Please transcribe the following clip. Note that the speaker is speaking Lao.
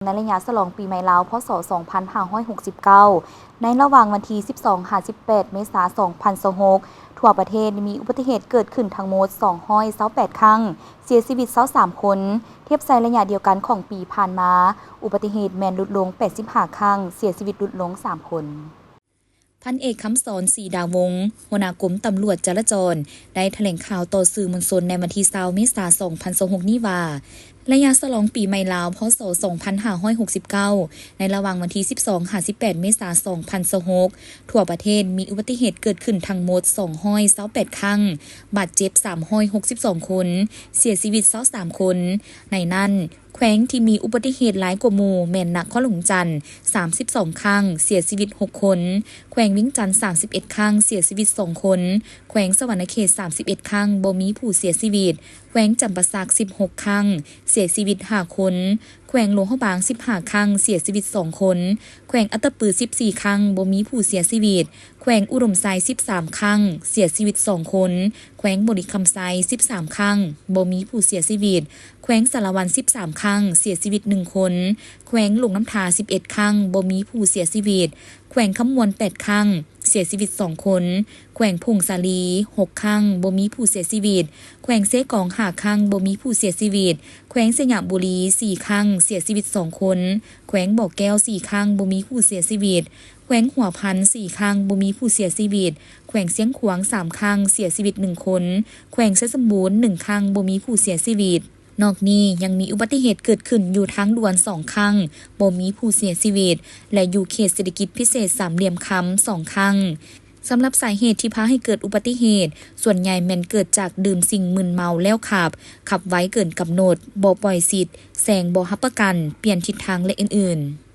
ໃນໄລຍະສະຫຼອງປີໃໝ່ລາວ ພ.ສ. ສອງພັນຫ້າຮ້ອຍຫົກສິບເກົ້າ ໃນລະຫວ່າງວັນທີສິບສອງຫາສິບແປດ ເມສາ ສອງພັນຊາວຫົກ ທົ່ວປະເທດມີອຸບັດຕິເຫດເກີດຂຶ້ນທັງໝົດສອງຮ້ອຍຊາວແປດຄັ້ງ, ເສຍຊີວິດຊາວສາມຄົນ. ທຽບໃສ່ໄລຍະດຽວກັນຂອງປີຜ່ານມາ, ອຸບັດຕິເຫດແມ່ນຫຼຸດລົງແປດສິບຫ້າຄັ້ງ, ເສຍຊີວິດຫຼຸດລົງສາມຄົນ. ພັນເອກ ຄຳສອນ ສີດາວົງ ຫົວໜ້າກົມຕຳຫຼວດຈະລາຈອນ ໄດ້ຖະແຫຼງຂ່າວຕໍ່ສື່ມວນຊົນໃນວັນທີຊາວ ເມສາ ສອງພັນຊາວຫົກນີ້ວ່າ, ໄລຍະສະຫຼອງປີໃໝ່ລາວ ພ.ສ. ສອງພັນຫ້າຮ້ອຍຫົກສິບເກົ້າ ໃນລະຫວ່າງວັນທີສິບສອງຫາສິບແປດ ເມສາ ສອງພັນຊາວຫົກ ທົ່ວປະເທດມີອຸບັດຕິເຫດເກີດຂຶ້ນທັງໝົດສອງຮ້ອຍຊາວແປດຄັ້ງ, ບາດເຈັບສາມຮ້ອຍຫົກສິບສອງຄົນ, ເສຍຊີວິດຊາວສາມຄົນ. ໃນນັ້ນ, ແຂວງທີ່ມີອຸບັດຕິເຫດຫຼາຍກວ່າໝູ່ແມ່ນນະຄອນຫຼວງວຽງຈັນ ສາມສິບສອງຄັ້ງ, ເສຍຊີວິດຫົກຄົນ, ແຂວງວຽງຈັນ ສາມສິບເອັດຄັ້ງ, ເສຍຊີວິດສອງຄົນ, ແຂວງສະຫວັນນະເຂດ ສາມສິບເອັດຄັ້ງ, ບໍ່ມີຜູ້ເສຍຊີວິດ, ແຂວງຈຳປາສັກ ສິບຫົກຄັ້ງ, ເສຍຊີວິດຫ້າຄົນ, ແຂວງຫຼວງພະບາງ ສິບຫ້າຄັ້ງ, ເສຍຊີວິດສອງຄົນ, ແຂວງອັດຕະປື ສິບສີ່ຄັ້ງ, ບໍ່ມີຜູ້ເສຍຊີວິດ, ແຂວງອຸດົມໄຊ ສິບສາມຄັ້ງ, ເສຍຊີວິດສອງຄົນ, ແຂວງບໍລິຄຳໄຊ ສິບສາມຄັ້ງ, ບໍ່ມີຜູ້ເສຍຊີວິດ, ແຂວງສາລະວັນ ສິບສາມຄັ້ງ, ເສຍຊີວິດໜຶ່ງຄົນ, ແຂວງຫຼວງນ້ຳທາ ສິບເອັດຄັ້ງ, ບໍ່ມີຜູ້ເສຍຊີວິດ, ແຂວງຄຳມ່ວນ ແປດຄັ້ງ, ເສຍຊີວິດສອງຄົນ, ແຂວງຜົ້ງສາລີ ຫົກຄັ້ງ, ບໍ່ມີຜູ້ເສຍຊີວິດ, ແຂວງເຊກອງ ຫ້າຄັ້ງ, ບໍ່ມີຜູ້ເສຍຊີວິດ, ແຂວງໄຊຍະບູລີ ສີ່ຄັ້ງ, ເສຍຊີວິດສອງຄົນ, ແຂວງບໍ່ແກ້ວ ສີ່ຄັ້ງ, ບໍ່ມີຜູ້ເສຍຊີວິດ, ແຂວງຫົວພັນ ສີ່ຄັ້ງ, ບໍ່ມີຜູ້ເສຍຊີວິດ, ແຂວງຊຽງຂວາງ ສາມຄັ້ງ, ເສຍຊີວິດໜຶ່ງຄົນ, ແຂວງໄຊສົມບູນ ໜຶ່ງຄັ້ງ, ບໍ່ມີຜູ້ເສຍຊີວິດ. ນອກນີ້ຍັງມີອຸບັດຕິເຫດເກີດຂຶ້ນຢູ່ທາງດ່ວນສອງຄັ້ງ, ບໍ່ມີຜູ້ເສຍຊີວິດ ແລະ ຢູ່ເຂດເສດຖະກິດພິເສດສາມຫຼ່ຽມຄຳ ສອງຄັ້ງ. ສຳລັບສາເຫດທີ່ພາໃຫ້ເກີດອຸບັດຕິເຫດ, ສ່ວນໃຫຍ່ແມ່ນເກີດຈາກດື່ມສິ່ງມຶນເມົາແລ້ວຂັບ, ຂັບໄວເກີນກຳນົດ, ບໍ່ປ່ອຍສິດ, ແຊງບໍ່ຮັບປະກັນ, ປ່ຽນທິດທາງ ແລະ ອື່ນໆ.